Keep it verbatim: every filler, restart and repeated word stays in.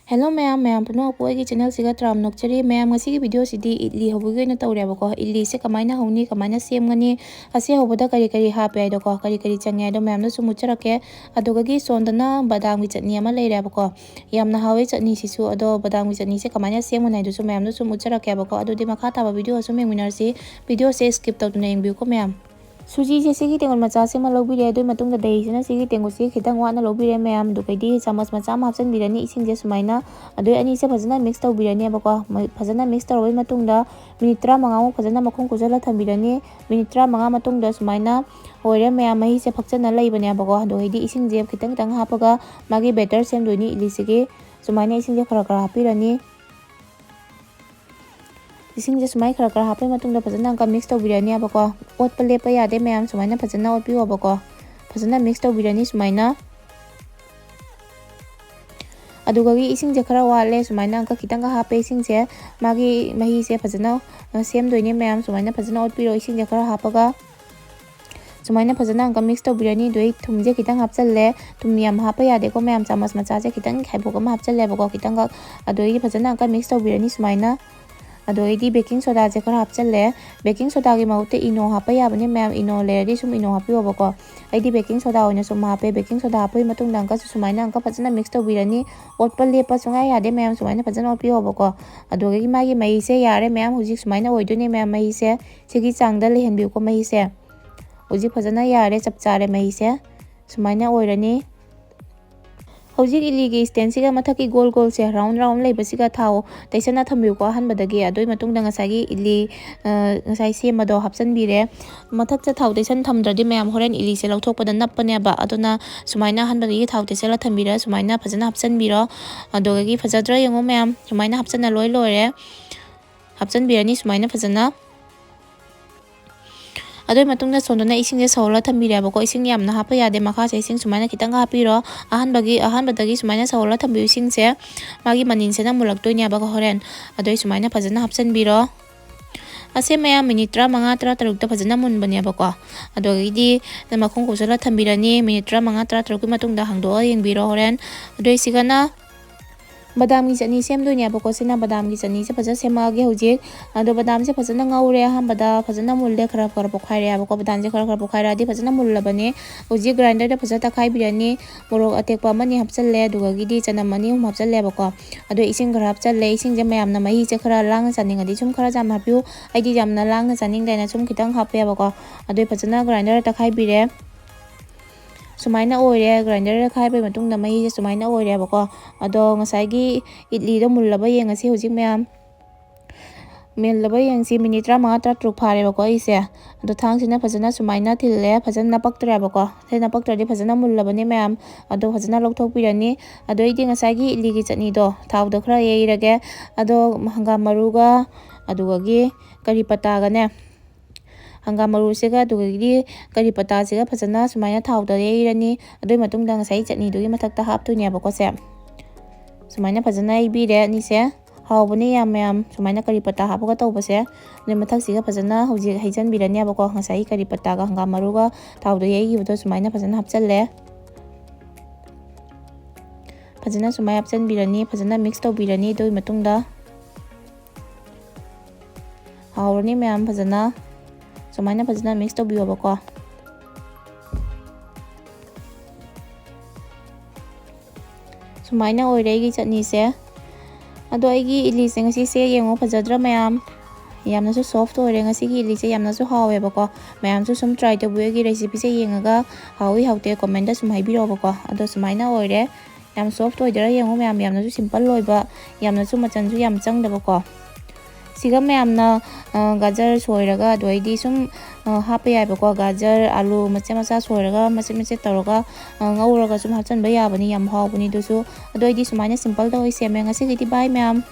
Hello ꯃꯌꯥꯝ, ꯃꯌꯥꯝ ꯄꯨꯝꯅꯃꯛꯄꯨ ꯑꯩꯒꯤ ꯆꯦꯅꯦꯜꯁꯤꯒ ꯇꯔꯥꯝꯅ ꯑꯣꯛꯆꯔꯤ꯫ ꯃꯌꯥꯝ, ꯉꯁꯤꯒꯤ ꯚꯤꯗꯤꯑꯣꯁꯤꯗꯤ ꯏꯗꯂꯤ ꯍꯧꯕꯒꯤ ꯑꯣꯏꯅ ꯇꯧꯔꯦꯕꯀꯣ꯫ ꯏꯗꯂꯤꯁꯦ ꯀꯃꯥꯏꯅ ꯍꯧꯅꯤ, ꯀꯃꯥꯏꯅ ꯁꯦꯝꯒꯅꯤ, ꯑꯁꯤ ꯍꯧꯕꯗ ꯀꯔꯤ ꯀꯔꯤ ꯍꯥꯞꯄꯦ ꯍꯥꯏꯗꯣꯀꯣ, ꯀꯔꯤ ꯀꯔꯤ ꯆꯪꯉꯦ ꯍꯥꯏꯗꯣ ꯃꯌꯥꯝꯗ ꯁꯨꯝ ꯎꯠꯆꯔꯛꯀꯦ꯫ ꯑꯗꯨꯗꯒꯤ ꯁꯣꯝꯗꯅ ꯕꯗꯥꯝꯒꯤ ꯆꯠꯅꯤ ꯑꯃ ꯂꯩꯔꯦꯕꯀꯣ꯫ ꯌꯥꯝꯅ ꯍꯥꯎꯋꯦ ꯆꯠꯅꯤꯁꯤꯁꯨ, ꯑꯗꯣ ꯕꯗꯥꯝꯒꯤ ꯆꯠꯅꯤꯁꯦ ꯀꯃꯥꯏꯅ ꯁꯦꯝꯒꯅꯤ ꯍꯥꯏꯗꯨꯁꯨ ꯃꯌꯥꯝꯗ ꯁꯨꯝ ꯎꯠꯆꯔꯛꯀꯦꯕꯀꯣ꯫ ꯑꯗꯨꯗꯤ ꯃꯈꯥ ꯇꯥꯕ ꯚꯤꯗꯤꯑꯣ ꯑꯁꯨꯝ ꯌꯦꯡꯃꯤꯟꯅꯔꯁꯤ꯫ ꯚꯤꯗꯤꯑꯣꯁꯦ skip ꯇꯧꯗꯅ ꯌꯦꯡꯕꯤꯌꯨꯀꯣ ꯃꯌꯥꯝ꯫ ꯁꯨꯖꯤꯁꯦ ꯁꯤꯒꯤ ꯇꯦꯡꯀꯣꯠ ꯃꯆꯥꯁꯤꯃ ꯂꯧꯕꯤꯔꯦ꯫ ꯑꯗꯨꯒꯤ ꯃꯇꯨꯡꯗ ꯗꯍꯤꯁꯤꯅ ꯁꯤꯒꯤ ꯇꯦꯡꯀꯣꯠꯁꯤ ꯈꯤꯇꯪ ꯋꯥꯠꯅ ꯂꯧꯕꯤꯔꯦ ꯃꯌꯥꯝ꯫ ꯑꯗꯨꯒꯩꯗꯤ ꯆꯥꯃꯁ ꯃꯆꯥ ꯑꯃ ꯍꯥꯞꯆꯤꯟꯕꯤꯔꯅꯤ ꯏꯁꯤꯡꯁꯦ ꯁꯨꯃꯥꯏꯅ꯫ ꯑꯗꯨꯒꯤ ꯑꯅꯤꯁꯦ ꯐꯖꯅ mix ꯇꯧꯕꯤꯔꯅꯦꯕꯀꯣ꯫ ꯃ-, ꯐꯖꯅ mix ꯇꯧꯔꯕꯩ ꯃꯇꯨꯡꯗ minute ꯇꯔꯥꯃꯉꯥꯃꯨꯛ ꯐꯖꯅ ꯃꯈꯨꯝ ꯈꯨꯝꯖꯤꯜꯂ ꯊꯝꯕꯤꯔꯅꯤ꯫ Minute ꯇꯔꯥꯃꯉꯥ ꯃꯇꯨꯡꯗ ꯁꯨꯃꯥꯏꯅ ꯑꯣꯏꯔꯦ ꯃꯌꯥꯝ, ꯃꯍꯤꯁꯦ ꯐꯛꯆꯟꯅ ꯂꯩꯕꯅꯦꯕꯀꯣ꯫ ꯑꯗꯨꯒꯩꯗꯤ ꯏꯁꯤꯡꯁꯦ ꯈꯤꯇꯪ ꯈꯤꯇꯪ ꯍꯥꯞꯄꯒ ꯃꯥꯒꯤ batter ꯁꯦꯝꯗꯣꯏꯅꯤ ꯏꯗꯂꯤꯁꯤꯒꯤ꯫ ꯁꯨꯃꯥꯏꯅ ꯏꯁꯤꯡꯁꯦ ꯈꯔ ꯈꯔ ꯍꯥꯞꯄꯤꯔꯅꯤ꯫ ꯏꯁꯤꯡꯁꯦ ꯁꯨꯃꯥꯏꯅ ꯈꯔ ꯈꯔ ꯍꯥꯞꯄꯩ ꯃꯇꯨꯡꯗ ꯐꯖꯅ ꯑꯃꯨꯛꯀ mix ꯇꯧꯕꯤꯔꯅꯦꯕꯀꯣ꯫ ꯑꯣꯠꯄ ꯂꯦꯞꯄ ꯌꯥꯗꯦ ꯃꯌꯥꯝ, ꯁꯨꯃꯥꯏꯅ ꯐꯖꯅ ꯑꯣꯠꯄꯤꯌꯣꯕꯀꯣ꯫ ꯐꯖꯅ mix ꯇꯧꯕꯤꯔꯅꯤ ꯁꯨꯃꯥꯏꯅ꯫ ꯑꯗꯨꯒꯒꯤ ꯏꯁꯤꯡꯁꯦ ꯈꯔ ꯋꯥꯠꯂꯦ, ꯁꯨꯃꯥꯏꯅ ꯑꯃꯨꯛꯀ ꯈꯤꯇꯪꯒ ꯍꯥꯞꯄꯦ ꯏꯁꯤꯡꯁꯦ꯫ ꯃꯥꯒꯤ ꯃꯍꯤꯁꯦ ꯐꯖꯅ, ꯑ, ꯁꯦꯝꯗꯣꯏꯅꯦ ꯃꯌꯥꯝ, ꯁꯨꯃꯥꯏꯅ ꯐꯖꯅ ꯑꯣꯠꯄꯤꯔꯣ ꯏꯁꯤꯡꯁꯦ ꯈꯔ ꯍꯥꯞꯄꯒ꯫ ꯁꯨꯃꯥꯏꯅ ꯐꯖꯅ ꯑꯃꯨꯛꯀ mix ꯇꯧꯕꯤꯔꯅꯤ꯫ ꯑꯗꯨꯗꯩ ꯊꯨꯝꯁꯦ ꯈꯤꯇꯪ ꯍꯥꯞꯆꯜꯂꯦ꯫ ꯊꯨꯝ ꯌꯥꯝ ꯍꯥꯞꯄ ꯌꯥꯗꯦꯀꯣ ꯃꯌꯥꯝ, ꯆꯥꯃꯁ ꯃꯆꯥꯁꯦ ꯈꯤꯇꯪ ꯈꯥꯏꯕꯣꯛ ꯑꯃ ꯍꯥꯞꯆꯜꯂꯦꯕꯀꯣ, ꯈꯤꯇꯪꯈꯛ꯫ ꯑꯗꯨꯗꯩꯗꯤ ꯐꯖꯅ ꯑꯃꯨꯛꯀ mix ꯇꯧꯕꯤꯔꯅꯤ ꯁꯨꯃꯥꯏꯅ꯫ ꯑꯗꯨꯗꯩꯗꯤ baking sodaꯁꯦ ꯈꯔ ꯍꯥꯞꯆꯜꯂꯦ꯫ Baking sodaꯒꯤ ꯃꯍꯨꯠꯇ ꯏꯅꯣ ꯍꯥꯞꯄ ꯌꯥꯕꯅꯦ ꯃꯌꯥꯝ, ꯏꯅꯣ ꯂꯩꯔꯗꯤ ꯁꯨꯝ ꯏꯅꯣ ꯍꯥꯞꯄꯤꯌꯣꯕꯀꯣ꯫ ꯑꯩꯗꯤ baking soda ꯑꯣꯏꯅ ꯁꯨꯝ ꯍꯥꯞꯄꯦ꯫ Baking soda ꯍꯥꯞꯄꯒꯤ ꯃꯇꯨꯡꯗ ꯑꯃꯨꯛꯀꯁꯨ ꯁꯨꯃꯥꯏꯅ ꯑꯃꯨꯛꯀ ꯐꯖꯅ mix ꯇꯧꯕꯤꯔꯅꯤ꯫ ꯑꯣꯠꯄ ꯂꯦꯞꯄ ꯁꯨꯡꯌꯥ ꯌꯥꯗꯦ ꯃꯌꯥꯝ, ꯁꯨꯃꯥꯏꯅ ꯐꯖꯅ ꯑꯣꯠꯄꯤꯌꯣꯕꯀꯣ꯫ ꯑꯗꯨꯗꯒꯤ ꯃꯥꯒꯤ ꯃꯍꯤꯁꯦ ꯌꯥꯔꯦ ꯃꯌꯥꯝ, ꯍꯧꯖꯤꯛ ꯁꯨꯃꯥꯏꯅ ꯑꯣꯏꯗꯣꯏꯅꯦ ꯃꯌꯥꯝ, ꯃꯍꯤꯁꯦ ꯁꯤꯒꯤ ꯆꯥꯡꯗ ꯂꯩꯍꯟꯕꯤꯌꯨꯀꯣ ꯃꯍꯤꯁꯦ꯫ ꯍꯧꯖꯤꯛ ꯐꯖꯅ ꯌꯥꯔꯦ, ꯆꯞ ꯆꯥꯔꯦ ꯃꯍꯤꯁꯦ꯫ ꯁꯨꯃꯥꯏꯅ ꯑꯣꯏꯔꯅꯤ꯫ ꯍꯧꯖꯤꯛ ꯏꯗꯂꯤꯒꯤ standꯁꯤꯒ ꯃꯊꯛꯀꯤ ꯒꯣꯜ ꯒꯣꯜꯁꯦ round round ꯂꯩꯕꯁꯤꯒ ꯊꯥꯎ ꯇꯩꯁꯟꯅ ꯊꯝꯕꯤꯌꯨꯀꯣ ꯑꯍꯥꯟꯕꯗꯒꯤ꯫ ꯑꯗꯨꯒꯤ ꯃꯇꯨꯡꯗ ꯉꯁꯥꯏꯒꯤ ꯏꯗꯂꯤ, ꯑ, ꯉꯁꯥꯏ ꯁꯦꯝꯕꯗꯣ ꯍꯥꯞꯆꯤꯟꯕꯤꯔꯦ꯫ ꯃꯊꯛꯇ ꯊꯥꯎ ꯇꯩꯁꯟ ꯊꯝꯗ꯭ꯔꯗꯤ ꯃꯌꯥꯝ ꯍꯣꯔꯦꯟ ꯏꯗꯂꯤꯁꯦ ꯂꯧꯊꯣꯛꯄꯗ ꯅꯞꯄꯅꯦꯕ꯫ ꯑꯗꯨꯅ ꯁꯨꯃꯥꯏꯅ ꯑꯍꯥꯟꯕꯗꯒꯤ ꯊꯥꯎ ꯇꯩꯁꯜꯂ ꯊꯝꯕꯤꯔ ꯁꯨꯃꯥꯏꯅ ꯐꯖꯅ ꯍꯥꯞꯆꯤꯟꯕꯤꯔꯣ꯫ ꯑꯗꯨꯗꯒꯤ ꯐꯖꯗ꯭ꯔꯥ ꯌꯦꯡꯉꯣ ꯃꯌꯥꯝ, ꯁꯨꯃꯥꯏꯅ ꯍꯥꯞꯆꯤꯟꯅ ꯂꯣꯏ ꯂꯣꯏꯔꯦ꯫ ꯍꯥꯞꯆꯤꯟꯕꯤꯔꯅꯤ ꯁꯨꯃꯥꯏꯅ ꯐꯖꯅ꯫ ꯑꯗꯨꯒꯤ ꯃꯇꯨꯡꯗ ꯁꯣꯝꯗꯅ ꯏꯁꯤꯡꯁꯦ ꯁꯧꯍꯜꯂ ꯊꯝꯕꯤꯔꯦꯕꯀꯣ꯫ ꯏꯁꯤꯡ ꯌꯥꯝꯅ ꯍꯥꯞꯄ ꯌꯥꯗꯦ, ꯃꯈꯥꯁꯦ ꯏꯁꯤꯡ ꯁꯨꯃꯥꯏꯅ ꯈꯤꯇꯪ ꯍꯥꯞꯄꯤꯔꯣ꯫ ꯑꯍꯥꯟꯕꯒꯤ, ꯑꯍꯥꯟꯕꯗꯒꯤ ꯁꯨꯃꯥꯏꯅ ꯁꯧꯍꯜꯂ ꯊꯝꯕꯤꯌꯨ ꯏꯁꯤꯡꯁꯦ, ꯃꯥꯒꯤ ꯃꯅꯤꯟꯁꯤꯅ ꯃꯨꯜꯂꯛꯇꯣꯏꯅꯦꯕꯀꯣ ꯍꯣꯔꯦꯟ꯫ ꯑꯗꯨꯏ ꯁꯨꯃꯥꯏꯅ ꯐꯖꯅ ꯍꯥꯞꯆꯤꯟꯕꯤꯔꯣ꯫ ꯑꯁꯦ ꯃꯌꯥꯝ minute ꯇꯔꯥꯃꯉꯥ, ꯇꯔꯥꯇꯔꯨꯛꯇ ꯐꯖꯅ ꯃꯨꯟꯕꯅꯦꯕꯀꯣ꯫ ꯑꯗꯨꯗꯒꯤꯗꯤ ꯃꯈꯨꯝ ꯀꯨꯞꯁꯜꯂ ꯊꯝꯕꯤꯔꯅꯤ꯫ Minute ꯇꯔꯥꯃꯉꯥ, ꯇꯔꯥꯇꯔꯨꯛꯀꯤ ꯃꯇꯨꯡꯗ ꯍꯥꯡꯗꯣꯛꯑ ꯌꯦꯡꯕꯤꯔꯣ ꯍꯣꯔꯦꯟ꯫ ꯑꯗꯨꯏ ꯁꯤꯒꯅ ꯕꯗꯥꯝꯒꯤ ꯆꯠꯅꯤ ꯁꯦꯝꯗꯣꯏꯅꯦꯕꯀꯣ꯫ ꯁꯤꯅ ꯕꯗꯥꯝꯒꯤ ꯆꯠꯅꯤꯁꯦ ꯐꯖꯅ ꯁꯦꯝꯃꯛꯑꯒꯦ ꯍꯧꯖꯤꯛ꯫ ꯑꯗꯣ ꯕꯗꯥꯝꯁꯦ ꯐꯖꯅ ꯉꯧꯔꯦ꯫ ꯑꯍꯥꯟꯕꯗ ꯐꯖꯅ ꯃꯨꯜꯂꯦ, ꯈꯔ ꯈꯔ ꯄꯣꯛꯈꯥꯏꯔꯛꯑꯦꯕꯀꯣ꯫ ꯕꯗꯥꯝꯁꯦ ꯈꯔ ꯈꯔ ꯄꯣꯛꯈꯥꯏꯔꯛꯑꯗꯤ ꯐꯖꯅ ꯃꯨꯜꯂꯕꯅꯦ꯫ ꯍꯧꯖꯤꯛ ꯒ꯭ꯔꯥꯏꯟꯗꯔꯗ ꯐꯖꯅ ꯇꯛꯈꯥꯏꯕꯤꯔꯅꯤ꯫ ꯃꯣꯔꯣꯛ ꯑꯇꯦꯛꯄ ꯑꯃꯅꯤ ꯍꯥꯞꯆꯜꯂꯦ, ꯑꯗꯨꯒꯒꯤꯗꯤ ꯆꯅꯝ ꯑꯅꯤ ꯑꯍꯨꯝ ꯍꯥꯞꯆꯜꯂꯦꯕꯀꯣ꯫ ꯑꯗꯣ ꯏꯁꯤꯡ ꯈꯔ ꯍꯥꯞꯆꯜꯂꯦ꯫ ꯏꯁꯤꯡꯁꯦ ꯃꯌꯥꯝꯅ ꯃꯍꯤꯁꯦ ꯈꯔ ꯂꯥꯡꯅ ꯆꯥꯅꯤꯡꯉꯗꯤ ꯁꯨꯝ ꯈꯔ ꯌꯥꯝꯅ ꯍꯥꯞꯄꯤꯌꯨ꯫ ꯑꯩꯗꯤ ꯌꯥꯝꯅ ꯂꯥꯡꯅ ꯆꯥꯅꯤꯡꯗꯦꯅ ꯁꯨꯝ ꯈꯤꯇꯪ ꯍꯥꯞꯄꯦꯕꯀꯣ꯫ ꯑꯗꯨ ꯐꯖꯅ ꯒ꯭ꯔꯥꯏꯟꯗꯔꯗ ꯇꯛꯈꯥꯏꯕꯤꯔꯦ꯫ ꯁꯨꯃꯥꯏꯅ ꯑꯣꯏꯔꯦ꯫ ꯒ꯭ꯔꯥꯏꯟꯗꯔꯗ ꯈꯥꯏꯕꯒꯤ ꯃꯇꯨꯡꯗ ꯃꯍꯤꯁꯦ ꯁꯨꯃꯥꯏꯅ ꯑꯣꯏꯔꯦꯕꯀꯣ꯫ ꯑꯗꯣ ꯉꯁꯥꯏꯒꯤ ꯏꯗꯂꯤꯗꯣ ꯃꯨꯜꯂꯕ ꯌꯦꯡꯉꯁꯤ ꯍꯧꯖꯤꯛ ꯃꯌꯥꯝ꯫ ꯃꯨꯜꯂꯕ ꯌꯦꯡꯁꯤ, ꯃꯤꯅꯤꯠ ꯇꯔꯥꯃꯉꯥ, ꯇꯔꯥꯇꯔꯨꯛ ꯐꯥꯔꯦꯕꯀꯣ ꯑꯩꯁꯦ꯫ ꯑꯗꯣ ꯊꯥꯡꯁꯤꯅ ꯐꯖꯅ ꯁꯨꯃꯥꯏꯅ ꯊꯤꯜꯂꯦ, ꯐꯖꯅ ꯅꯄꯛꯇ꯭ꯔꯦꯕꯀꯣ꯫ ꯁꯤ ꯅꯄꯛꯇ꯭ꯔꯗꯤ ꯐꯖꯅ ꯃꯨꯜꯂꯕꯅꯦ ꯃꯌꯥꯝ꯫ ꯑꯗꯣ ꯐꯖꯅ ꯂꯧꯊꯣꯛꯄꯤꯔꯅꯤ꯫ ꯑꯗꯣ ꯑꯩꯗꯤ ꯉꯁꯥꯏꯒꯤ ꯏꯗꯂꯤꯒꯤ ꯆꯠꯅꯤꯗꯣ ꯊꯥꯎꯗ ꯈꯔ ꯌꯩꯔꯒꯦ꯫ ꯑꯗꯣ ꯍꯪꯒꯥꯝ ꯃꯔꯨꯒ, ꯑꯗꯨꯒꯒꯤ ꯀꯔꯤ ꯄꯇꯥꯒꯅꯦ, ꯍꯪꯒꯥꯝ ꯃꯔꯨꯁꯤꯒ ꯑꯗꯨꯗꯒꯤꯗꯤ ꯀꯔꯤ ꯄꯇꯥꯁꯤꯒ ꯐꯖꯅ ꯁꯨꯃꯥꯏꯅ ꯊꯥꯎꯗ ꯌꯩꯔꯅꯤ꯫ ꯑꯗꯨꯒꯤ ꯃꯇꯨꯡꯗ ꯉꯁꯥꯏ ꯆꯠꯅꯤꯗꯨꯒꯤ ꯃꯊꯛꯇ ꯍꯥꯞꯇꯣꯏꯅꯦꯕꯀꯣ ꯁꯦ꯫ ꯁꯨꯃꯥꯏꯅ ꯐꯖꯅ ꯌꯩꯕꯤꯔꯦ ꯑꯅꯤꯁꯦ꯫ ꯍꯥꯎꯕꯅꯦ ꯌꯥꯝ ꯃꯌꯥꯝ ꯁꯨꯃꯥꯏꯅ ꯀꯔꯤ ꯄꯇꯥ ꯍꯥꯞꯄꯒ ꯇꯧꯕꯁꯦ꯫ ꯑꯗꯩ ꯃꯊꯛꯁꯤꯒ ꯐꯖꯅ ꯍꯧꯖꯤꯛ ꯍꯩꯖꯤꯟꯕꯤꯔꯅꯦꯕꯀꯣ꯫ ꯉꯁꯥꯏꯒꯤ ꯀꯔꯤ ꯄꯇꯥꯒ ꯍꯪꯒꯥꯝ ꯃꯔꯨꯒ ꯊꯥꯎꯗ ꯌꯩꯈꯤꯕꯗꯣ ꯁꯨꯃꯥꯏꯅ ꯐꯖꯅ ꯍꯥꯞꯆꯜꯂꯦ꯫ ꯐꯖꯅ ꯁꯨꯃꯥꯏꯅ ꯍꯥꯞꯆꯤꯟꯕꯤꯔꯅꯤ, ꯐꯖꯅ ꯃꯤꯛꯁ ꯇꯧꯕꯤꯔꯅꯤ꯫ ꯑꯗꯨꯒꯤ ꯃꯇꯨꯡꯗ ꯍꯥꯎꯔꯅꯤ ꯃꯌꯥꯝ꯫ ꯐꯖꯅ ꯁꯨꯃꯥꯏꯅ ꯐꯖꯅ ꯃꯤꯛꯁ ꯇꯧꯕꯤꯌꯣꯕꯀꯣ꯫ ꯁꯨꯃꯥꯏꯅ ꯑꯣꯏꯔꯦ ꯑꯩꯒꯤ ꯆꯠꯅꯤꯁꯦ꯫ ꯑꯗꯣ ꯑꯩꯒꯤ ꯏꯗꯂꯤꯁꯦ ꯉꯁꯤꯁꯦ ꯌꯦꯡꯉꯣ, ꯐꯖꯗ꯭ꯔꯥ ꯃꯌꯥꯝ? ꯌꯥꯝꯅꯁꯨ ꯁꯣꯐ ꯑꯣꯏꯔꯦ ꯉꯁꯤꯒꯤ ꯏꯗꯂꯤꯁꯦ, ꯌꯥꯝꯅꯁꯨ ꯍꯥꯎꯋꯦꯕꯀꯣ꯫ ꯃꯌꯥꯝꯁꯨ ꯁꯨꯝ ꯇ꯭ꯔꯥꯏ ꯇꯧꯕꯤꯌꯨ ꯑꯩꯒꯤ ꯔꯦꯁꯤꯄꯤꯁꯦ ꯌꯦꯡꯉꯒ꯫ ꯍꯥꯎꯏ ꯍꯥꯎꯇꯦ ꯀꯣꯃꯦꯟꯗ ꯁꯨꯝ ꯍꯥꯏꯕꯤꯔꯛꯑꯣꯕꯀꯣ꯫ ꯑꯗꯣ ꯁꯨꯃꯥꯏꯅ ꯑꯣꯏꯔꯦ꯫ ꯌꯥꯝ ꯁꯣꯐ ꯑꯣꯏꯗꯔꯥ ꯌꯦꯡꯉꯣ ꯃꯌꯥꯝ, ꯌꯥꯝꯅꯁꯨ ꯁꯤꯝꯄꯜ ꯑꯣꯏꯕ, ꯌꯥꯝꯅꯁꯨ ꯃꯆꯟꯁꯨ ꯌꯥꯝ ꯆꯪꯗꯕꯀꯣ꯫ ꯁꯤꯒ ꯃꯌꯥꯝꯅ, ꯑ, ꯒꯥꯖꯔ ꯁꯣꯏꯔꯒ, ꯑꯗꯨ ꯑꯩꯗꯤ ꯁꯨꯝ, ꯑ, ꯍꯥꯞꯄ ꯌꯥꯏꯕꯀꯣ꯫ ꯒꯥꯖꯔ, ꯑꯥꯂꯨ ꯃꯆꯦꯠ ꯃꯆꯥ ꯁꯣꯏꯔꯒ, ꯃꯆꯦꯠ ꯃꯆꯦꯠ ꯇꯧꯔꯒ, ꯑ, ꯉꯧꯔꯒ ꯁꯨꯝ ꯍꯥꯞꯆꯤꯟꯕ ꯌꯥꯕꯅꯤ, ꯌꯥꯝ ꯍꯥꯎꯕꯅꯤ ꯑꯗꯨꯁꯨ꯫ ꯑꯗꯣ ꯑꯩꯗꯤ ꯁꯨꯃꯥꯏꯅ ꯁꯤꯝꯄꯜꯗ ꯑꯣꯏ ꯁꯦꯝꯃꯦ꯫ ꯉꯁꯤꯒꯤꯗꯤ ꯕꯥꯏ ꯃꯌꯥꯝ꯫